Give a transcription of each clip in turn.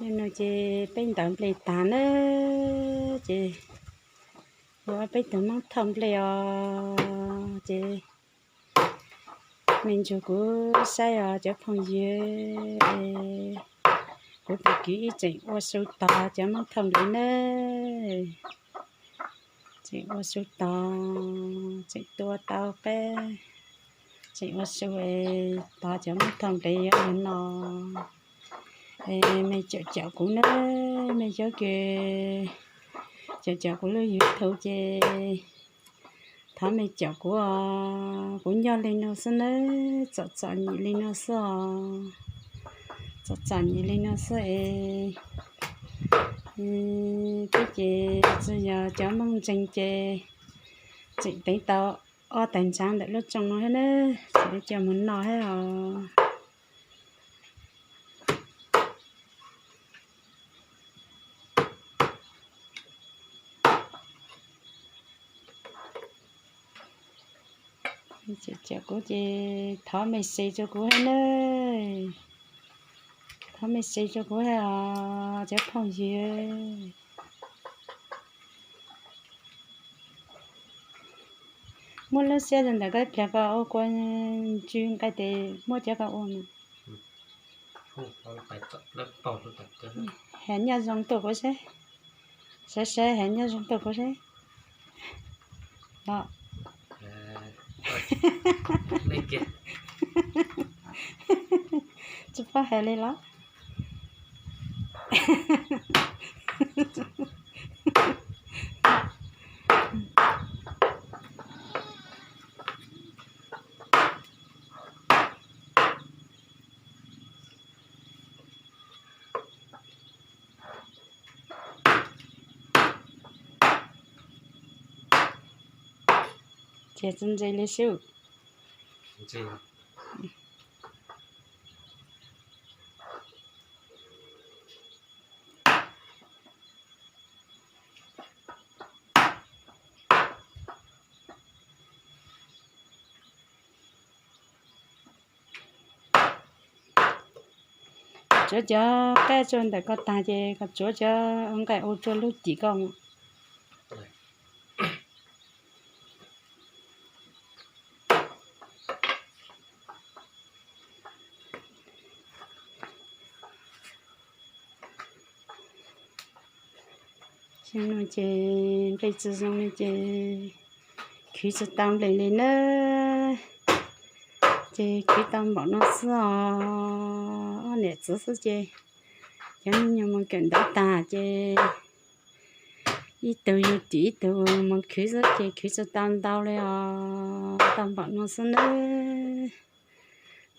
Nim no ces peb ntawv nplej tag na, ces ua peb tug Hmoob thauj nplej os, ces me ntsuag kuv saib os cov phooj ywg, kuv tus kwv ib tseem ua su tog cov Hmoob thauj nplej na. Tseem ua su tog, tseem tua tau qab, tseem ua su es tog cov Hmoob thauj nplej yuav los no. Es mej caum caum kuv na, mej xyov kws caum caum kuv lub YouTube ces thov mej caum kuv os. Kuv nyob li no xwb nawb, txom txom nyem li no xwb os. Txom txom nyem li no xwb es, peb ces tsuas yog cov Hmoob ntseeg ces tseem teev tau ob tais ntsav ntawm lub rooj no thiab na, tseem coj mus noj thiab os. Caum kuv ces thov mej share rau kuv thiab na, thov mej share rau kuv thiab os cov phooj ywg. Muab lub siab rau ntawm koj ib pliag, koj ua kua ntsw nqaij tes muab cov koj ua mas. Has nyob zoo tuaj kuv seb, sawv sawv has nyob zoo tuaj kuv seb. Los, tsis paub has li los. Ces txawj ntse li sub. Tsuav cov qab rau ntawm koj tag ces kom tsuav cov nqaij ua rua lub cim koj mus. Ces nplej tsis zoo li ces khwv tsis tau nplej li na. Ces khwv tau npaum no xwb os, ob niam txiv xwb ces cov me nyuam mus kawm ntawv tag ces ib tug yug tim ib tug mus khwv xwb ces khwv tsis tau ntau li os, tau npaum no xwb nawb.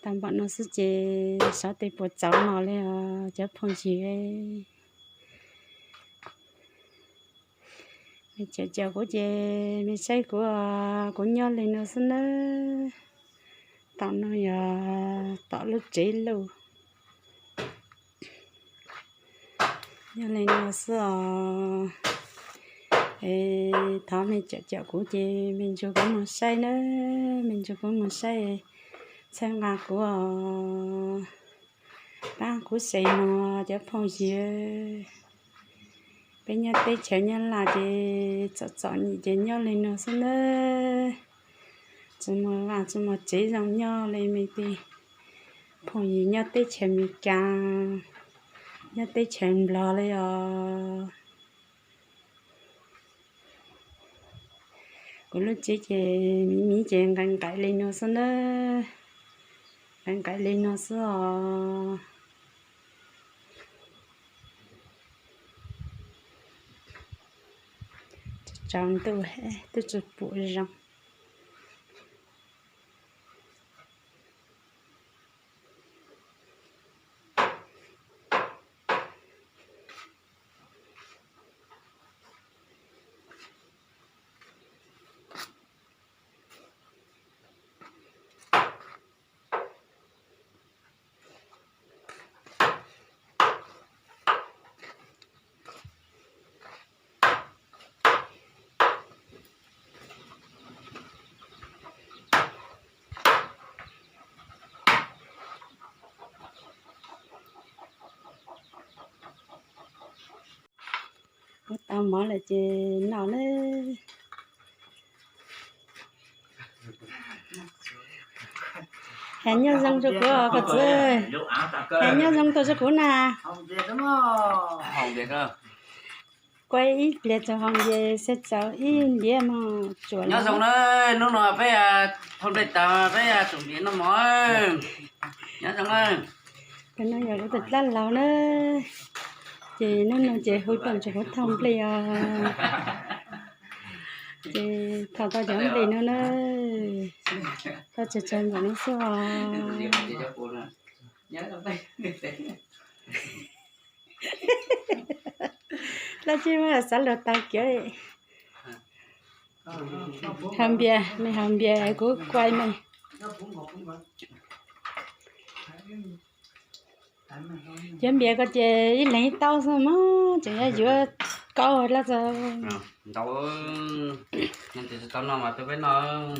Tau npaum no xwb ces xyov tej puas txaus mos li os cov phooj ywg. Mej caum caum kuv ces mej saib kuv, kuv nyob li no xwb nawb. Tom no yog tom lub tsev lauj. Nyob li no xwb os. Es thov mej caum caum kuv ces mej nrug kuv moog saib nawb, mej nrug kuv moog saib, txhawb nqa kuv os. Pab kuv share mog cov phooj ywg. Peb nyob teb chaws Nyab Laj ces txom txom nyem ces nyob li no xwb nawb. Tsis muaj vaj tsis muaj tsev zoo nyob li mej tej phooj ywg nyob teb chaws Amelikas, nyob teb chaws Nplog li os. Kuv lub tsev ces miv miv ces nqaim nqaim li no xwb nawb. Nqaim nqaim li no xwb os. Tsaus ntuj twb tsis pum zoo. Tau mov lawm ces noj na. Hais nyob zoo rau kuv koj txiv. Hais nyob zoo tuaj rau kuv na. Kuaj ib pliag txog hau nce, xav txaus ib ntiav mog tsuam. Nyob zoo na, hnub no peb thauj nplej tas peb tsuas npias noj mov. Nyob zoo na. Tus no yog kuv tus dab laug na, ces hnub no ces hu tuaj nrog kuv thauj nplej os. Ces thauj tau cov nplej no na, thauj tsawg tsawg npaum no xwb os. Dab tsi mas xav luag tau kiag. Haus npias, mej haus npias kuv kuaj mej. Cov npias ko ces ib leeg ib taub xwb mas tseem yuav yuav kaub lab txog. Ntau, tsis tau noj mas tuaj peb noj.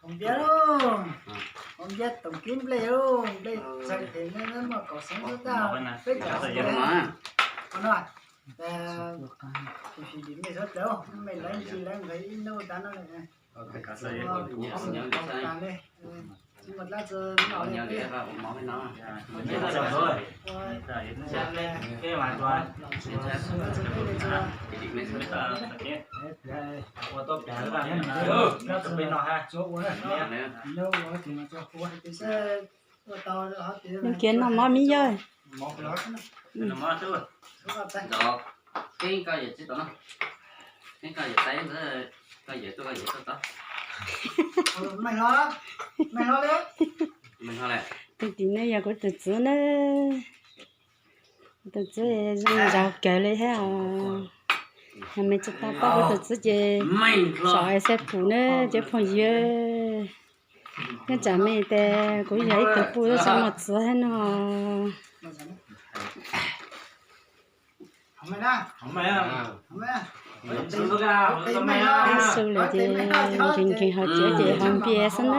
Haus npias lauj, haus npias toom kib nplej lauj, nplej txawv phem ne, muaj kaum xeev xwb tag, peb caug xeev no. Tus xyim dim mej sawv daws, mej lawv ntsis lawv nqhis ib hnub tas no. Tsis muaj dab tsi noj li. Noj kiag noj mov me yawg. Tus tim no yog kuv tus txiv na. Kuv tus txiv zoo nraug kawg li thiab os. Yog mej tsis tau paub kuv tus txiv ces saum xab pum na cov phooj ywg. Nyob tsam mej tes kuv yog ib tug puj tsis muaj txiv thiab no. Ib su lawm ces nkees nkees hauv tsev ces haus npias xwb na.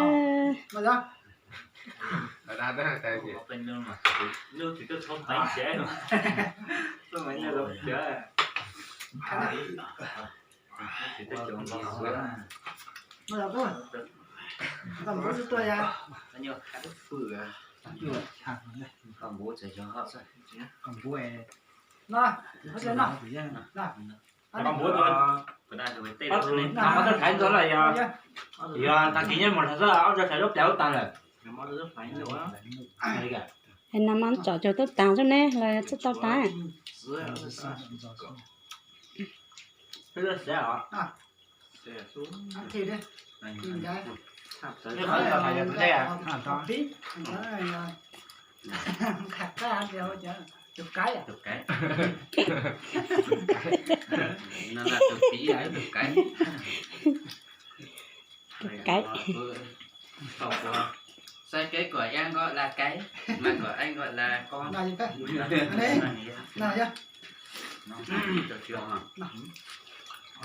Yog tag kis nyob mus hla xwb ob tug thaiv lub plas ub tag lawm. Es no mas tsom cuag tub taag xwb ne los tsis tau taag? Tus kaiv. Sai cái của em gọi là cái, mà của anh gọi là con.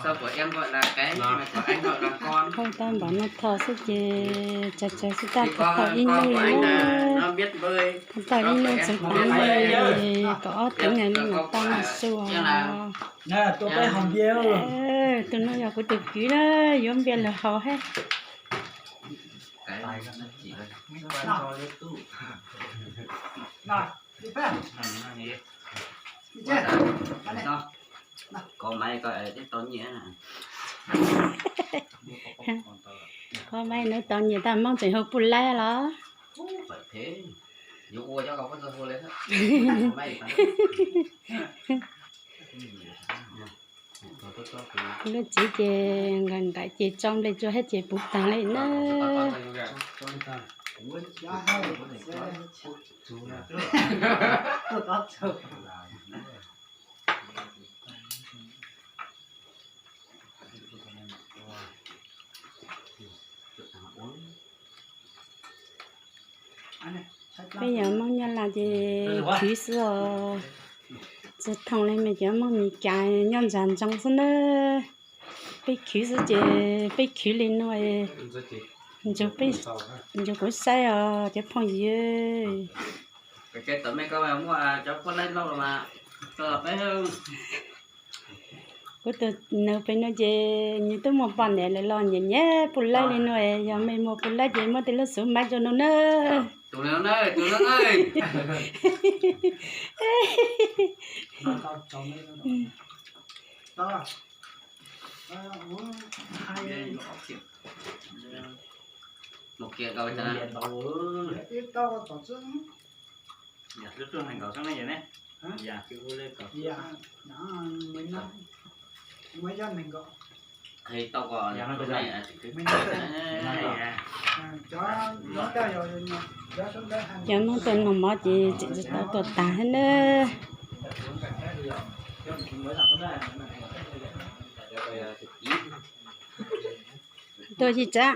Sao của em gọi là cái, mà của anh gọi là con. Hau tau npaum no tho xwb ces tsaws tsaws xwb tag, thaum ib hnub li na, thaum ib hnub txog tav no kom ob teev no li mam tau noj su os. Tus no yog kuv tus kwv na, yuav npias lug haus hab. Koj mas nws tau nyiam tag Hmoob tseem hu puj laib los. Lub txiv ces nqaim nqaim ces tsau nplej tsua hab ces puv taag li na. Peb yog Hmoob Nyab Laj ces khwv xwb os. Tsi thooj li mej cov Hmoob Mes Kas nyob ntsag ntsoog xwb na. Peb khwv xwb ces peb khwv li no, ntsug kuv saib os cov phooj ywg. Ces tom mej koj muaj cov puj laib loj los mas, peb kuv tus nus pem no ces nws twb muaj poj niam lawm los nyiam nyiam puj laib li no, yog mej muaj puj laib ces muab tej lub xuv maiv rau nws na. Cov Hmoob tuaj noj mov ces tseem tsis tau tuaj tag thiab na. Tuaj yim tsav,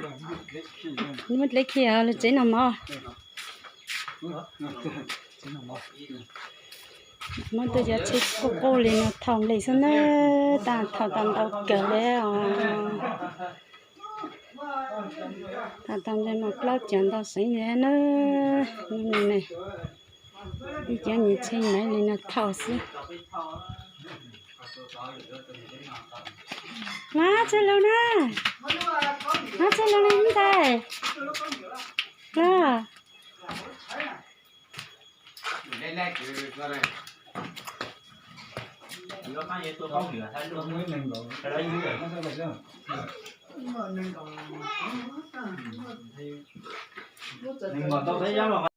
muab dleb khi los tsev noj mov. Muab tej cov tsheb qub qub li no thauj nplej xwb na, tab thauj tau ntau kawg li os. Thauj tau ntshe muaj plaub caug ntau xeev li na. Ib cov niag tsheb maiv li no thauj xwb. Mas txhij lug na, mas txhij lug na ntxhais. Los.